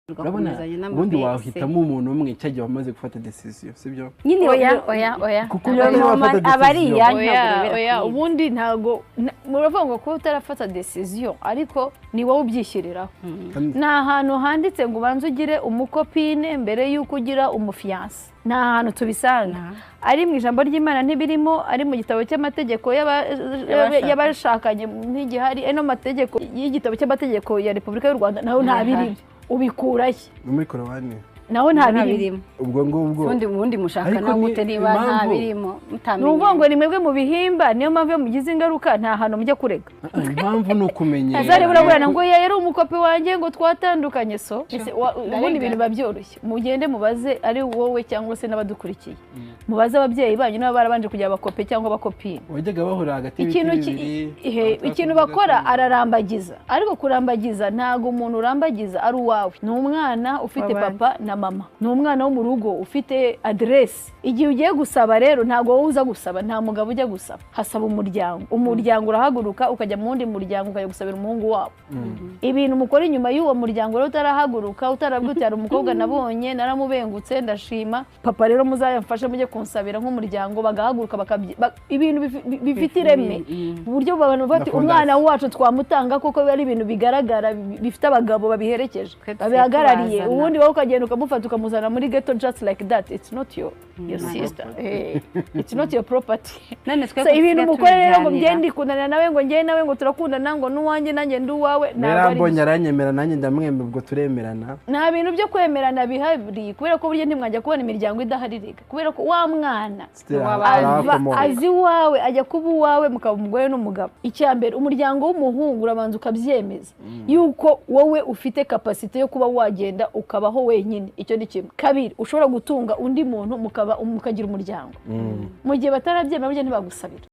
Urabona, Ugakomezanya ubundi n'ama ex. wahitamo umuntu umwe cyagihe wamaze gufata decision, sibyo? Nyine. Oya, oya, oya. Kuko Iyo niba wafata aba ari decision- iyanyu, Oya. ntabwo urebera Oya. kuri iyi. Ubundi ntabwo muravuga ngo kuba utarafata decision, ariko ni wowe ubyishyiriraho. Nta hantu handitse ngo ubanze ugire umucopine mbere y'uko ugira umufiancé. Nta hantu tubisanga. Ari mu ijambo ry'Imana ntibirimo, ari mu gitabo cy'amategeko Y'abashakanye. y'abashakanye ntigihari, ari no mu mategeko y'igitabo cy'amategeko ya Repubulika y'u Rwanda naho ntabirimo. Ubikurahe? No muri Korowani. Naho ntabirimo. Ubwo ngubwo Ubundi mushaka Ariko nawe ni gute niba nta birimo? Ni Mutamenye. ukuvuga ngo ni mwebwe mu bihimba. Niyo mpamvu iyo mugize ingaruka nta hantu mujya kurega. Ah, impamvu ni ukumenyera. Azareba uraburana ngo yari umukopi wanjye, ngo twatandukanye. So ese ubundi ibintu biba byoroshye. Mugende mubaze, ari wowe cyangwa se n'abadukurikiye, mubaze ababyeyi banyu niba barabanje kugira abacopain cyangwa abacopine. Wajyaga bahura hagati y'ibiti Ikintu bibiri. ikintu bakora, ararambagiza. Ariko kurambagiza, ntabwo umuntu urambagiza ari uwawe. Ni umwana ufite W'abandi. papa na mama, ni umwana wo mu rugo ufite aderesi. Igihe ugiye gusaba rero, ntabwo wowe uza gusaba, nta mugabo ujya gusaba, hasaba umuryango. Umuryango urahaguruka ukajya mu wundi muryango, ukajya gusabira umuhungu wabo. Ibintu mukora inyuma y'uwo muryango rero, utarahaguruka, utarabwira uti: "Hari umukobwa nabonye, naramubengutse, ndashima papa, rero muzayamfashe mujye kunsabira nk'umuryango." Bagahaguruka ibintu bifite ireme, uburyo abantu bavuga ati: Na fondation. "Umwana wacu twamutanga kuko biba ari ibintu bigaragara, bifite abagabo babiherekeje, Twe dusigaye babihagarariye." tubazana. Ubundi wowe ukagenda ukamufata, ukamuzana muri ghetto just like that. It's not your sister. It's not your property. None twe So ibintu dusigaye mukora rero ngo tubiganira. ngende ndikundanira nawe, ngo njye nawe ngo turakundana, ngo n'uwanjye nanjye ndi uwawe, ntabwo ari Yarambonye, byo. aranyemera, nanjye ndamwemera, ubwo turemerana. Nta bintu byo kwemerana bihari, kubera ko burya ntimwajya kubona imiryango idahari rega, kubera ko wa mwana Still ava arahakomoka. azi iwawe, ajya kuba uwawe, mukaba umugore n'umugabo. Icya mbere, umuryango w'umuhungu urabanza ukabyemeza yuko wowe ufite capacité yo kuba wagenda ukabaho wenyine. Icyo ni kimwe. Kabiri, ushobora gutunga undi muntu, mukaba mukagira umuryango. Mu gihe batarabyemera, burya ntibagusabira.